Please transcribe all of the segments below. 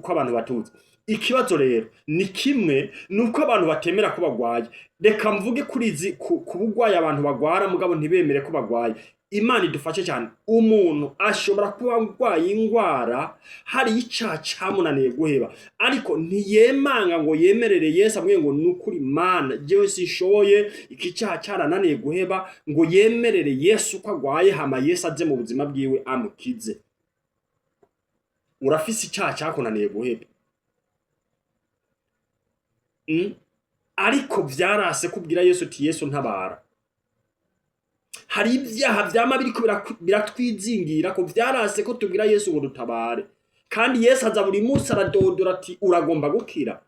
Kuko abantu batuzi. Ikibazo rero ni kimwe, ni uko abantu batemera ko bagwaye. Reka mvuge kuri izi ku bugwayi abantu bagwara mugabo ntibemere ko bagwaye. Imana idufashe cyane. Umuntu ashobora kuba arwaye indwara, hari icaha camunaniye guheba, ariko ntiyemanga ngo yemerere Yesu amubwire ngo: "Ni ukuri Mana, jewe sinshoboye, iki cyaha cyarananiye guheba," ngo yemerere Yesu ko agwaye, hama Yesu aze mu buzima bwiwe amukize. Urafise icyaha cyakunaniye guheba, Ariko vyarase kubwira Yesu uti: "Yesu, ntabara." Hari ibyaha vyama biriko biratwizingira ko vyarase ko tubwira Yesu ngo dutabare. Kandi Yesu aza buri munsi aradodora ati: "Uragomba gukira?"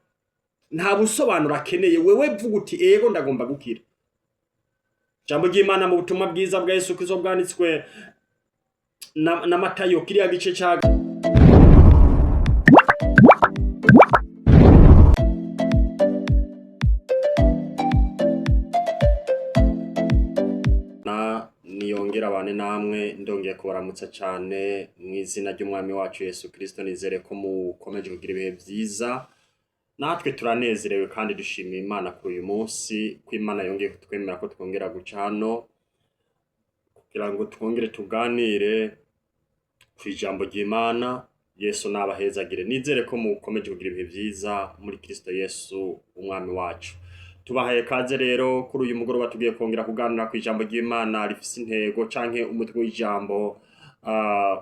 Nta busobanuro akeneye. Wewe vuga uti: "Ego, ndagomba gukira." Ijambo ry'Imana mu butumwa bwiza bwa Yesu Kristo bwanditswe na Matayo, kiriya gice ca na niyongera abane namwe. Ndongeye kubaramutsa cyane mu izina ry'Umwami wacu Yesu Kristo. Nizere ko mukomeje kugira ibihe byiza. Natwe turanezerewe kandi dushimiye Imana kuri uyu munsi, ko Imana yongeye kutwemera ko twongera guca hano kugira ngo twongere tuganire ku ijambo ry'Imana. Yesu nabahezagire. Nizere ko mukomeje kugira ibihe byiza muri Kristo Yesu Umwami wacu. Tubahaye kaze rero kuri uyu mugoroba. Tugiye kongera kuganira ku ijambo ry'Imana rifise intego canke umutwe w'ijambo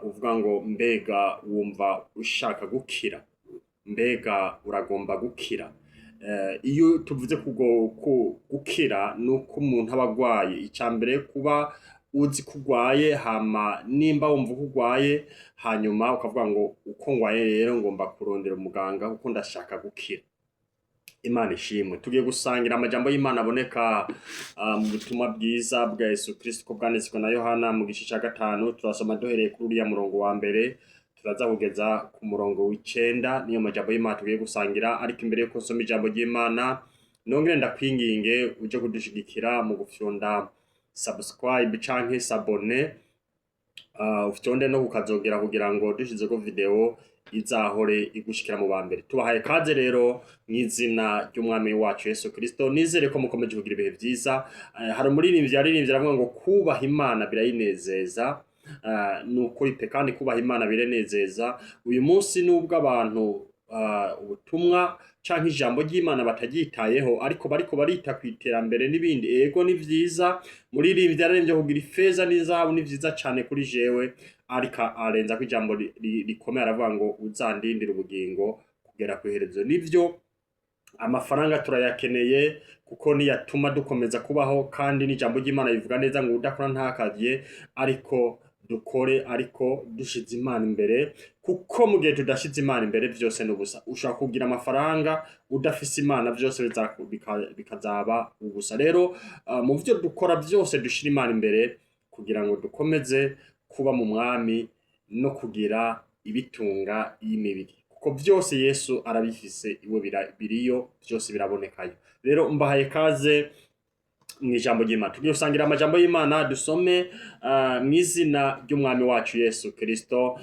uvuga ngo: "Mbega wumva ushaka gukira? Mbega uragomba gukira?" Iyo tuvuze gukira, ni uko umuntu aba agwaye. Icya mbere, kuba uzi ko ugwaye, hama nimba wumva ko ugwaye, hanyuma ukavuga ngo: "Uko ngwaye rero, ngomba kurondera umuganga kuko ndashaka gukira." Imana ishimwe. Tugiye gusangira amajambo y'Imana aboneka mu butumwa bwiza bwa Yesu Kristo ko bwanditswe na Yohana mu gice cya 5. Turasoma duhereye kuri uriya murongo wa mbere, turaza kugeza ku murongo w'icenda. Niyo majambo y'Imana tugiye gusangira. Ariko imbere yuko nsoma ijambo ry'Imana, nongere ndakwinginge uje kudushigikira mu gufyonda subscribe canke s'abonner, ufyonde no kukazogera kugira ngo dushizeko video izahore igushikira mu ba mbere. Tubahaye kaze rero mu izina ry'Umwami wacu Yesu Kristo. Nizere ko mukomeje kugira ibihe vyiza. Hari umuririmbyi yaririmbye aravuga ngo kubaha Imana birayinezeza. Ni ukuri pe, kandi kubaha Imana biranezeza. Uyu munsi nubwo abantu ubutumwa canke ijambo ry'Imana bataryitayeho, ariko bariko barita ku iterambere n'ibindi, ego ni vyiza. Muririmbyi yararirimbye: "Kugira ifeza n'izahabu ni vyiza cane kuri jewe," ariko arenza ko ijambo rikomeye, aravuga ngo: "Uzandindire ubugingo kugera ku iherezo." Nivyo, amafaranga turayakeneye kuko niyatuma dukomeza kubaho, kandi n'ijambo ry'Imana rivuga neza ngo udakora ntakarye. Ariko dukore, ariko dushize Imana imbere, kuko mu gihe tudashize Imana imbere vyose ni ubusa. Ushobora kugira amafaranga udafise Imana, vyose bikazaba ubusa. Rero mu vyo dukora vyose dushira Imana imbere kugira ngo dukomeze kuba mu Mwami no kugira ibitunga y'imibiri, kuko vyose Yesu arabifise iwe, biriyo byose, birabonekayo. Rero mbahaye kaze mu ijambo ry'Imana. Tugiye gusangira amajambo y'Imana. Dusome mu izina ry'Umwami wacu Yesu Kristo,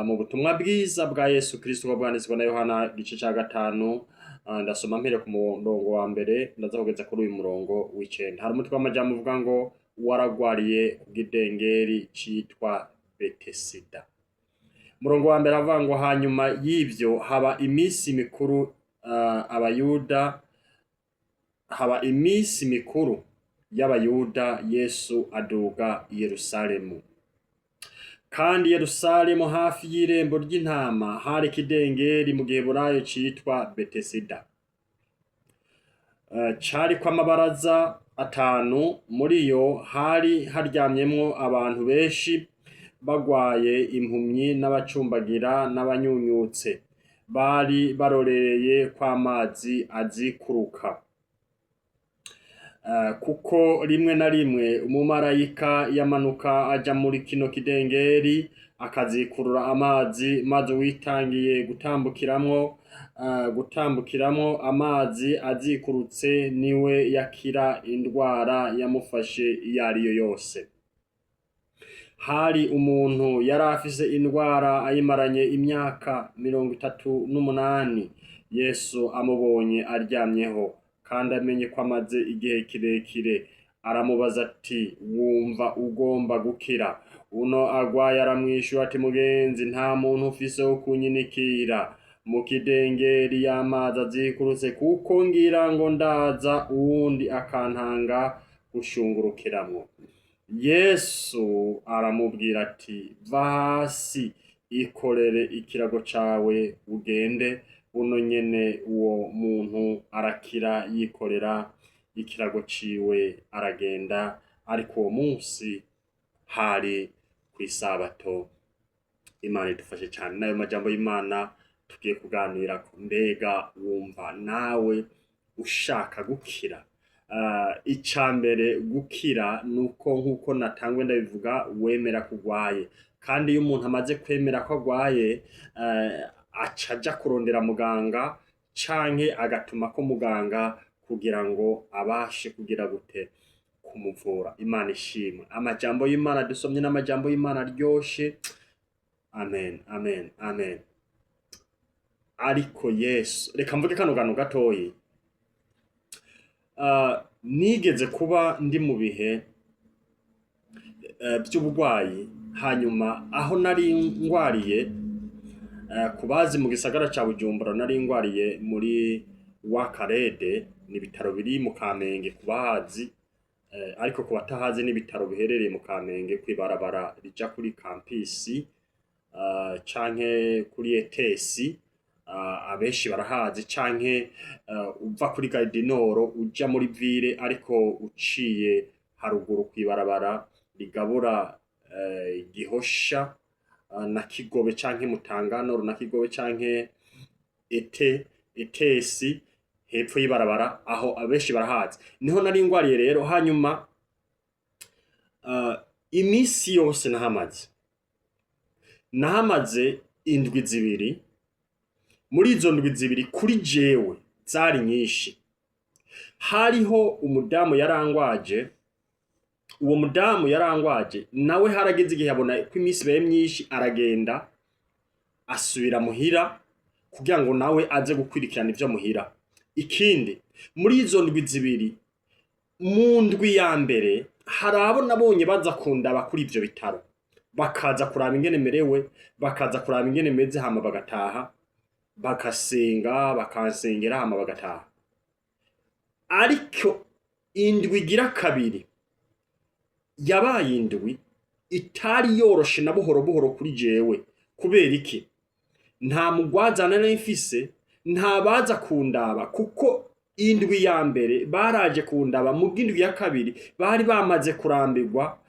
mu butumwa bwiza bwa Yesu Kristo uko bwanditswe na Yohana, igice cya 5. Ndasoma mpere ku murongo wa mbere, ndaza kugeza kuri uyu murongo w'icenda. Hari umutwe w'amajambo uvuga ngo: "Waragwariye ku gidengeri citwa Betesida." Umurongo wa mbere avuga ngo: Hanyuma y'ivyo haba iminsi mikuru, abayuda haba iminsi mikuru y'Abayuda, Yesu aduga i Yerusalemu. Kandi i Yerusalemu hafi y'irembo ry'intama hari ikidengeri mu Giheburayo citwa Betesida. Cariko amabaraza atanu. Muri yo hari haryamyemwo abantu benshi bagwaye, impumyi n'abacumbagira n'abanyunyutse. Bari barorereye kw'amazi azikuruka. Kuko rimwe na rimwe umumarayika yamanuka aja muri kino kidengeri akazikurura amazi, maze uwitangiye gutambukiramwo amazi azikurutse niwe yakira indwara yamufashe iyo ariyo yose. Hari umuntu yari afise indwara ayimaranye imyaka 38. Yesu amubonye aryamyeho kandi amenye ko amaze igihe kirekire, aramubaza ati: "Wumva ugomba gukira?" Uno agwaye aramwishura ati: "Mugenzi, nta muntu ufise wo kunyinikira mu kidengeri y'amazi azikurutse, kuko ngira ngo ndaza uwundi akantanga gushungurukiramwo." Yesu aramubwira ati: "Va hasi, ikorere ikirago cawe ugende." Buno nyene uwo muntu arakira, yikorera ikirago ciwe aragenda. Ariko uwo munsi hari kw'isabato. Imana idufashe cane. N'ayo majambo y'Imana tugiye kuganirako. Mbega wumva nawe ushaka gukira? Ica mbere gukira nuko, nkuko natangwe ndabivuga, wemera kugwaye. Kandi iyo umuntu amaze kwemera ko agwaye, aca aja kurondera muganga canke agatuma ko muganga kugira ngo abashe kugira gute? Kumuvura. Imana ishimwe. Amajambo y'Imana dusomye n'amajambo y'Imana aryoshe. Amen, amen, amen. Ariko Yesu, reka mvuge kano kantu gatoyi. Nigeze kuba ndi mu bihe vy'uburwayi. Hanyuma aho nari ngwariye, ku bazi mu gisagara ca Bujumbura, nari ngwariye muri Wakarede, ni ibitaro biri mu Kamenge ku bahazi, ariko ku batahazi n'ibitaro biherereye mu Kamenge kw'ibarabara rija kuri campus canke kuri ETS, abenshi barahazi, canke uva kuri Gare du Nord uja muri ville, ariko uciye haruguru kw'ibarabara rigabura Gihosha na Kigobe, canke Mutanga Nord na Kigobe, canke ETS, hepfo y'ibarabara aho, abenshi barahazi, niho nari ngwariye rero. Hanyuma imisi yose nahamaze indwi 2. Muri izo ndwi 2, kuri jewe zari nyinshi. Hariho umudamu yarangwaje. Uwo mudamu yarangwaje nawe harageze igihe abona ko iminsi ibaye myinshi, aragenda asubira muhira kugira ngo nawe aze gukwirikirana ivyo muhira. Ikindi, muri izo ndwi 2, mu ndwi ya mbere hari abo nabonye baza kundaba kuri ivyo bitaro, bakaza kuraba ingene merewe, bakaza kuraba ingene meze, hama bagataha, bagasenga, bakansengera, hama bagataha. Ariko indwi igira kabiri yabaye indwi itari yoroshe na buhoro buhoro kuri jewe. Kubera iki? Nta mugwaza nari mfise, nta baza kundaba, kuko indwi ya mbere baraje kundaba, mu indwi ya kabiri bari bamaze kurambirwa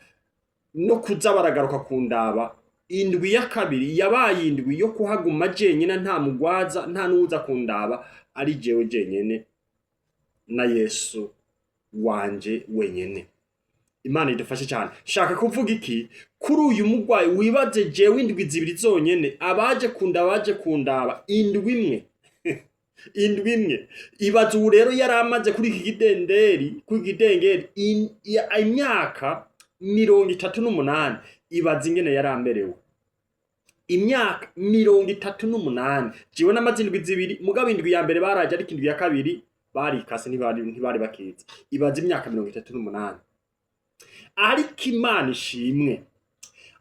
no kuza baragaruka kundaba. Indwi ya kabiri yabaye indwi yo kuhaguma jenyine, nta mugwaza, nta n'uwuza kundaba, ari jewe jenyene na Yesu wanje wenyene. Imana idufashe cyane. Shaka kuvuga iki kuri uyu mugwayi? Wibaze jewe indwi 2 zonyene, abaje kundaba baje kundaba indwi imwe, indwi imwe. Ibaze ubu rero yari amaze kuri iki kidenderi, kuri iki kidengeri imyaka 38. Ibaze ingene yari amerewe imyaka 38. Jewe namaze indwi 2, mugabo indwi ya mbere baraje, ariko indwi ya kabiri barikase, ntibari bakiza. Ibaze imyaka 38. Ariko Imana ishimwe,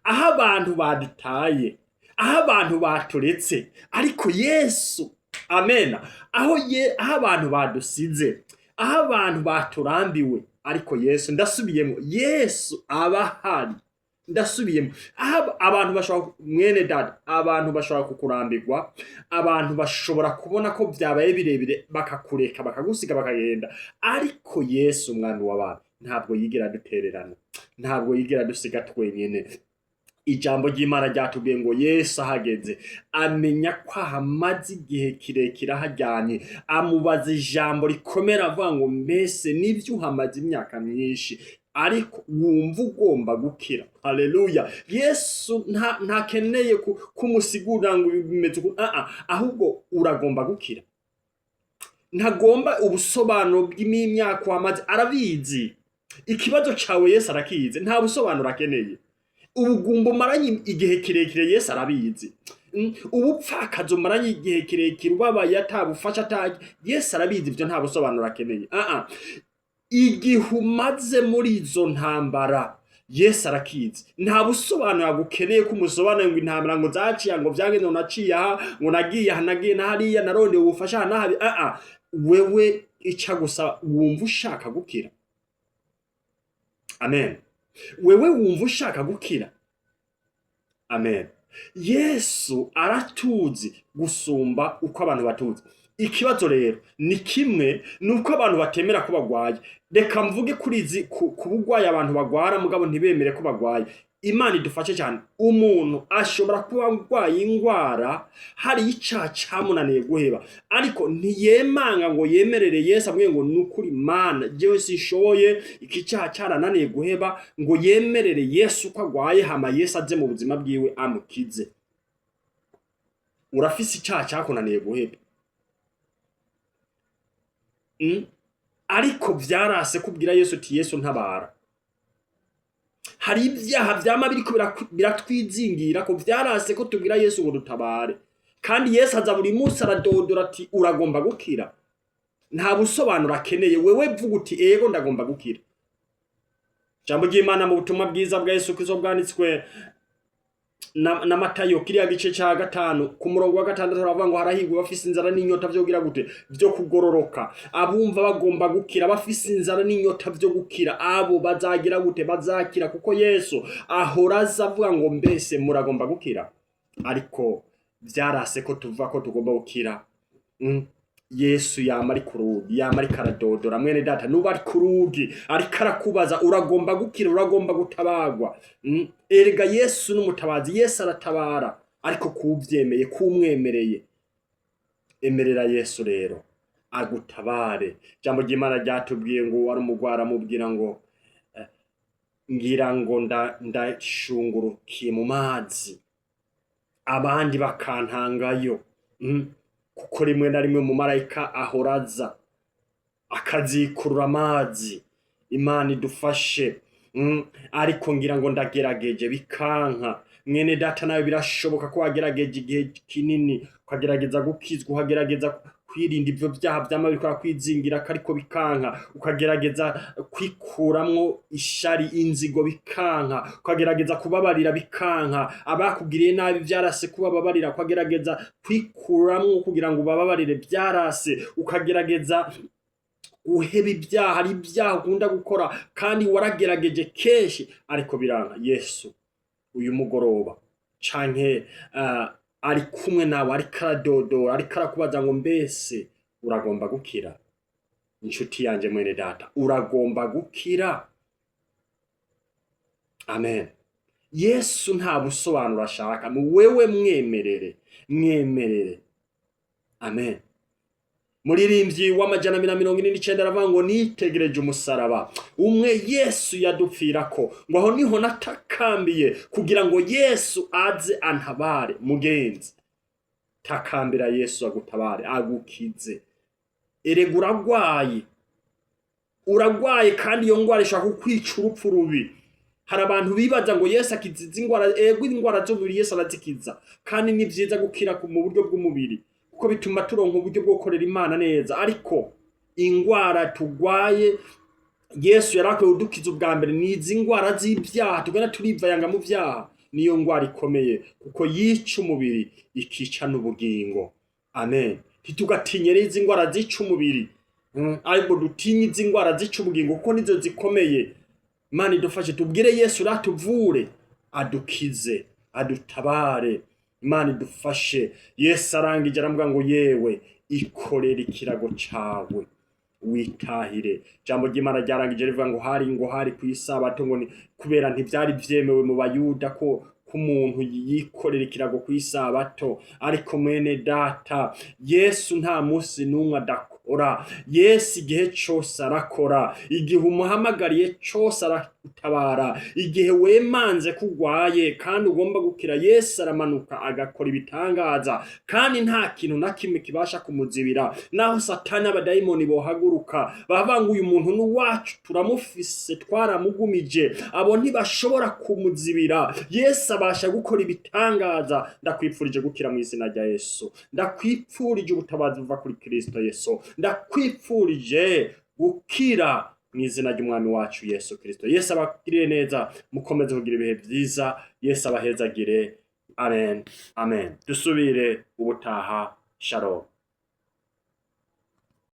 aho abantu badutaye, aho abantu baturetse, ariko Yesu, amena. Aho abantu badusize, aho abantu baturambiwe, ariko Yesu, ndasubiyemo, Yesu aba ahari. Ndasubiyemo, aho abantu bashobora, mwene dada, abantu bashobora kukurambirwa, abantu bashobora kubona ko byabaye birebire, bakakureka, bakagusiga, bakagenda, ariko Yesu umwami w'abantu ntabwo yigera adutererana, ntabwo yigera adusiga twenyene. Ijambo ry'Imana ryatubwiye ngo Yesu ahageze amenya ko ahamaze igihe kirekire aharyamye, amubaza ijambo rikomera avuga ngo: "Mbese nibyo uhamaze imyaka myinshi, ariko wumva ugomba gukira?" Haleluya! Yesu ntakeneye kumusigurira ngo bimeze uku, ah ah, ahubwo uragomba gukira. Ntagomba ubusobanuro bw'imyaka wamaze, arabizi. Ikibazo cawe Yesu arakizi, nta busobanuro akeneye. Ubugumba umaranye igihe kirekire, Yesu arabizi. Ubupfakazi umaranye igihe kirekire, ubabaye, atabufasha, ata Yesu arabizi. Ivyo nta busobanuro akeneye. Ah, igihe umaze muri izo ntambara, Yesu arakizi. Nta busobanuro agukeneye ko umusobanuro ngo intambara ngo zaciye, ngo vyagenze, ngo naciye aha, ngo nagiye aha, nagiye na hariya, narondeye ubufasha aha n'aha. Ah ah, wewe ica gusa wumva ushaka gukira. Amen. Wewe wumva ushaka gukira. Amen. Yesu aratuzi gusumba uko abantu batuzi. Ikibazo rero ni kimwe, ni uko abantu batemera ko bagwaye. Reka mvuge kuri izi ku bugwayi abantu bagwara mugabo ntibemere ko bagwaye. Imana idufashe cyane. Umuntu ashobora kuba arwaye ingwara, hari icaha camunaniye guheba, ariko ntiyemanga ngo yemerere Yesu amubwire ngo: "Nukuri Mana, jewe sinshoboye, iki cyaha cyarananiye guheba," ngo yemerere Yesu ko agwaye, hama Yesu aze mu buzima bwiwe amukize. Urafise icaha cyakunaniye guheba, Ariko vyarase kubwira Yesu uti: "Yesu, ntabara." Hari ibyaha vyama biriko biratwizingira ko vyarase ko tubwira Yesu ngo dutabare, kandi Yesu aza buri munsi aradodora ati: "Uragomba gukira?" Nta busobanuro akeneye. Wewe vuga uti: "Ego, ndagomba gukira." Ijambo ry'Imana mu butumwa bwiza bwa Yesu Kristo bwanditswe na Matayo, kiriya gice ca 5, ku murongo wa 6, aravuga ngo: "Harahirwa bafise inzara n'inyota vyo kugira gute? Vyo kugororoka." Abumva bagomba gukira, bafise inzara n'inyota vyo gukira, abo bazagira gute? Bazakira, kuko Yesu ahora aza avuga ngo: "Mbese muragomba gukira?" Ariko vyarase ko tuva ko tugomba gukira. Yesu yama ari ku rugi, yama ariko aradodora. Mwene data, nuba ari ku rugi ariko arakubaza: "Uragomba gukira? Uragomba gutabagwa?" Erega Yesu n'umutabazi. Yesu aratabara, ariko kuvyemeye, kumwemereye. Emerera Yesu rero agutabare. Ijambo ry'Imana ryatubwiye ngo wari umugwara amubwira ngo: "Ngira ngo ndashungurukiye mu mazi, abandi bakantangayo." Kuko rimwe na rimwe umumarayika ahora aza akazikurura amazi. Imana idufashe. Ariko ngira ngo ndagerageje bikanka. Mwene data, nawe birashoboka ko wagerageje igihe kinini, ukagerageza gukizwa, ukagerageza kwirinda ivyo vyaha vyama biriko kwizingira, ariko bikanka, ukagerageza kwikuramwo ishari, inzigo, bikanka, ukagerageza kubabarira bikanka, abakugiriye nabi vyarase kubababarira, ukagerageza kwikuramwo kugira ngo ubababarire byarase, ukagerageza guheba ibyaha, ari ibyaha ukunda gukora, kandi waragerageje kenshi ariko biranka. Yesu uyu mugoroba canke ari kumwe nawe, ariko aradodora, ariko arakubaza ngo: "Mbese uragomba gukira, inshuti yanje, mwene data? Uragomba gukira?" Amen. Yesu nta busobanuro ashaka. Wewe mwemerere, mwemerere. Amen. Muririmbyi wa 249 aravuga ngo: "Nitegereje umusaraba umwe Yesu yadupfirako, ngo aho niho natakambiye kugira ngo Yesu aze antabare." Mugenzi, takambira Yesu agutabare, agukize. Erega uragwaye, uragwaye, kandi iyo ngwara ishobora kukwica urupfu rubi. Hari abantu bibaza ngo Yesu akiza izi ngwara. Ego, ingwara z'umubiri Yesu arazikiza, kandi ni vyiza gukira mu buryo bw'umubiri, kuko bituma turonka uburyo bwo gukorera Imana neza. Ariko ingwara tugwaye Yesu yari akwiye kudukiza ubwa mbere ni izi ngwara z'ibyaha tugenda turivayanga mu vyaha. Niyo ngwara ikomeye, kuko yica umubiri ikica n'ubugingo. Amen. Ntitugatinye rero izi ngwara zica umubiri, ariko dutinye izi ngwara zica ubugingo, kuko nizo zikomeye. Imana idufashe, tubwire Yesu ratuvure, adukize, adutabare. Imana idufashe. Yesu arangije aravuga ngo: "Yewe, ikorera ikirago cawe witahire." Ijambo ry'Imana ryarangije rivuga ngo hari ku isabato, ngo ni kubera ntivyari vyemewe mu Bayuda ko umuntu yikorera ikirago ku isabato. Ariko mwene data, Yesu nta munsi n'umwe adakora. Yesu igihe cose arakora, igihe umuhamagariye cose. aragutabara. Igihe wemanze ko urwaye kandi ugomba gukira, Yesu aramanuka agakora ibitangaza, kandi nta kintu na kimwe kibasha kumuzibira. Naho Satani, abadayimoni bohaguruka bavuga ngo uyu muntu ni uwacu, turamufise, twaramugumije, abo ntibashobora kumuzibira. Yesu abasha gukora ibitangaza. Ndakwipfurije gukira mu izina rya Yesu. Ndakwipfurije ubutabazi buva kuri Kristo Yesu. Ndakwipfurije gukira mu izina ry'Umwami wacu Yesu Kristo. Yesu abagirire neza, mukomeze kugira ibihe byiza. Yesu abahezagire. Amen, amen. Dusubire ubutaha. Shalom.